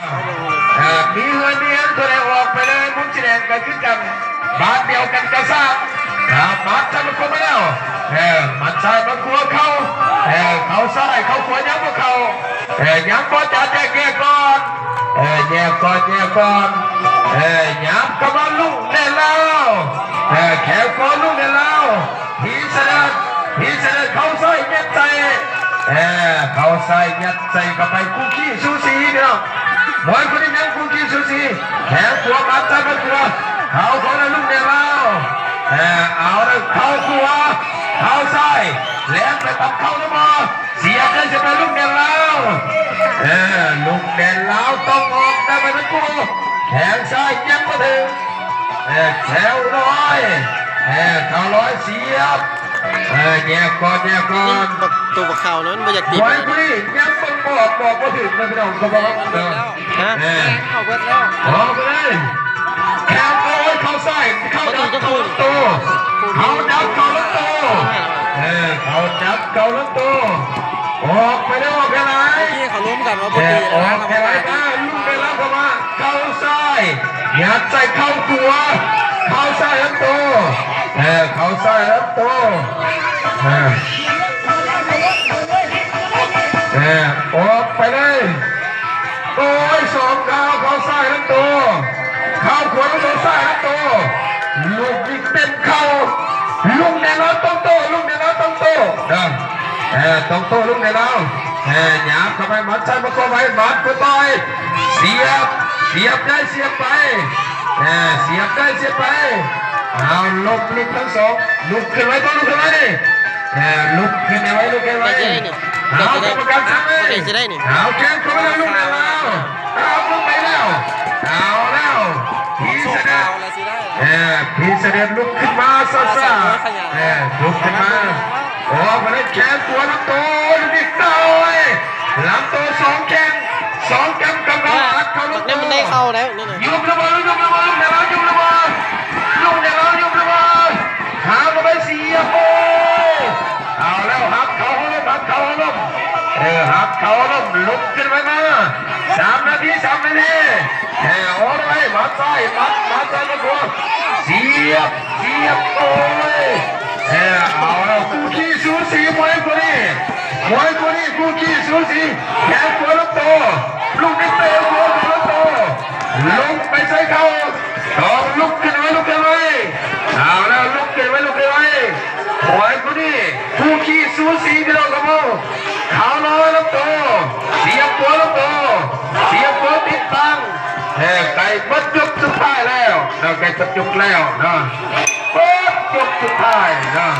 ເອີ ມີເຮືອນມີເຮືອນຕົວໃດອອກໄປເລີຍ. ມຸມສີແດງກໍຄືກັນ ບ້ານດຽວກັນກະຊາກ ເອີ ໝັດຊ້າຍໝັດຂວາມາແລ້ວ ເອີ ໝັດຊ້າຍໝັດຂວາເຂົ້າ ເອີ ເຂົ້າຊ້າຍເຂົ້າຂວາຍັງບໍ່ເຂົ້າ ເອີ ຍັງບໍ່ຈັດແຈກແຍກກ່ອນ ເອີ ແຍກກ່ອນ ແຍກກ່ອນ ເອີ ຫຍັບເຂົ້າມາ ລຸງແໜ້ນລາວ ເອີ ແຂ້ງຂວາລຸງແໜ້ນລາວ ພີສະເດີດ ພີສະເດີດ ເຂົ້າຊ້າຍຍັດໃສ່ ເອີ ເຂົ້າຊ້າຍຍັດໃສ່ເຂົ້າໄປ ຄູ່ຂີ້ສູສີພີ່ນ້ອງ ມວຍຄູ່ນີ້ຍັງຄູ່ຂີ້ສູສີ ແຂ້ງຂວາໝັດຊ້າຍໝັດຂວາ ເຂົ້າຂວາແລ້ວລຸງແໜ້ນລາວ ເອີ ເອົາແລ້ວເຂົ້າຂວາ ເຂົ້າຊ້າຍ ແລ່ນໄປປັບເຂົ້າແລ້ວບໍ່ ສຽບໄດ້ສຽບໄປລຸງແໜ້ນລາວ ເອີ ລຸງແໜ້ນລາວຕ້ອງອອກໄດ້ໄປທັງຄູ່ ແຂ້ງຊ້າຍຍັງບໍ່ເຖິງ ເອີ ແຂ້ງນ້ອຍ ເອີ ເຂົ້າລອຍສຽບ ເອີ ແຍກກ່ອນ ແຍກກ່ອນ ບັກ ໂຕບັກເຂົ້ານັ້ນບໍ່ຢາກຕີ ມວຍຄູ່ນີ້ຍັງເບິ່ງບໍ່ອອກ ບອກບໍ່ຖືກນະພີ່ນ້ອງ ກໍບອກເນາະ ຮະ ເອີ ເຂົ້າເບິດແລ້ວ ອອກໄປເລີຍ ແຂ້ງ ໂອ້ຍ ເຂົ້າຊ້າຍ ເຂົ້າດັບເຂົ້າລຳໂຕ ເຂົ້າດັບເຂົ້າລຳໂຕ ເອີ ເຂົ້າດັບເຂົ້າລຳໂຕ ອອກໄປແລ້ວ ອອກໄປຫຼາຍ ເມື່ອກີ້ເຂົາລົມກັນວ່າບໍ່ຕີແລ້ວ ອອກໄປຫຼາຍ ລຸງໄປແລ້ວ ເຂົ້າມາ ເຂົ້າຊ້າຍ ຍັດໃສ່ເຂົ້າຂວາ ເຂົ້າຊ້າຍລຳໂຕ ເອີ ເຂົ້າຊ້າຍລຳໂຕ ເອີ ເອີ ອອກໄປເລີຍ ໂອ້ຍ ສອງເຂົ້າ ເຂົ້າຊ້າຍລຳໂຕ ເຂົ້າຂວາລຳໂຕ ຊ້າຍລຳໂຕ ລູກນີ້ເຕັມເຂົ້າ ລຸງແໜ້ນລາວຕ້ອງໂຕ້ ລຸງແໜ້ນລາວຕ້ອງໂຕ້ ເດີ ເອີ ຕ້ອງໂຕ້ລຸງແໜ້ນລາວ ເອີ ຫຍັບເຂົ້າໄປ ໝັດຊ້າຍມາຄວ້າໄວ້ ໝັດຄວ້າຕໍ່ ສຽບ ສຽບໄດ້ສຽບໄປ ເອີ ສຽບໄດ້ສຽບໄປ ເອົາ ລົ້ມລຸກທັງສອງ ລຸກຂຶ້ນໄວ້ ຕ້ອງລຸກຂຶ້ນໄວ້ນີ້ ເອີ ລຸກຂຶ້ນໄວ້ ລຸກຂຶ້ນໄວ້ ເອົາ ກຳມະການສັ່ງເລີຍ ເອົາ ແຂ້ງຂວາລຸງແໜ້ນລາວ ເອົາ ລົງໄປແລ້ວ ເອົາແລ້ວ ພີສະເດີດ ເອີ ພີສະເດີດລຸກຂຶ້ນມາຊ້າໆ ເອີ ລຸກຂຶ້ນມາ ອອກມາໄດ້ແຂນຂວາລຳໂຕ ລູກນີ້ໂຕ້ຍ ລຳໂຕສອງແຂ້ງ ສອງແຂ້ງກຳລັງອັດເຂົ້າລຳໂຕ ມັນໄດ້ເຂົ້າແລ້ວນັ້ນນະ ຍຸບລະເບີ ຍຸບລະເບີ ລຸງແໜ້ນລາວ ຍຸບລະເບີ ລຸງແໜ້ນລາວ ຍຸບລະເບີ ຫາບໍ່ໄດ້ສຽບ ໂອ້ ເອົາແລ້ວ ຫັກເຂົ່າລົງ ຫັກເຂົ່າລົງ ເອີ ຫັກເຂົ່າລົງ ລຸກຂຶ້ນໄປມາ ສາມນາທີ ສາມນາທີ ເອີ ໂອ້ຍ ໝັດຊ້າຍ ໝັດ ໝັດຊ້າຍ ໝັດຂວາ ສຽບ ສຽບ ໂອ້ຍ ເອີ ເອົາແລ້ວ ຄູ່ຂີ້ສູສີ ມວຍຄູ່ນີ້ ມວຍຄູ່ນີ້ ຄູ່ຂີ້ສູສີ ແຂ້ງຂວາລຳໂຕ ລູກນີ້ເຕະຂວາເຂົ້າລຳໂຕ ລົງໄປໃສ່ເຂົ່າ ຕ້ອງລຸກຂຶ້ນໄວ້ ລຸກຂຶ້ນໄວ້ ເອົາແລ້ວ ລຸກຂຶ້ນໄວ້ ລຸກຂຶ້ນໄວ້ ມວຍຄູ່ນີ້ ຄູ່ຂີ້ສູສີ ພີ່ນ້ອງຂະເໝົາ ເຂົ່ານ້ອຍລຳໂຕ ສຽບຂວາລຳໂຕ ສຽບຂວາຕິດບັງ ເອີ ໃກ້ໝົດຍົກສຸດທ້າຍແລ້ວເນາະ ໃກ້ໝົດຍົກແລ້ວເນາະ ໝົດຍົກສຸດທ້າຍເນາະ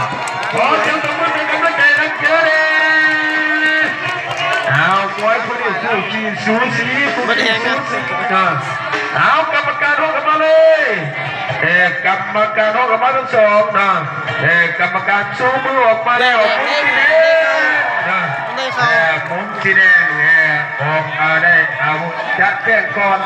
ຂໍສຽງຕົບມືເປັນກຳລັງໃຈນຳເຈີເດ້ ເອົາ ມວຍຄູ່ນີ້ ຄູ່ຂີ້ສູສີ ຄູ່ຂີ້ສູສີເນາະ ເອົາ ກຳມະການຮ້ອງກັນມາເລີຍ ເອີ ກຳມະການຮ້ອງກັນມາທັງສອງເນາະ ເອີ ກຳມະການຊູມືອອກມາແລ້ວ ມຸມສີແດງເນາະ ມັນໄດ້ເຂົ້າ ເອີ ມຸມສີແດງ ເອີ ອອກ ເອົາ ໄດ້ອາວຸດ ຈະແຈ້ງກ່ອນ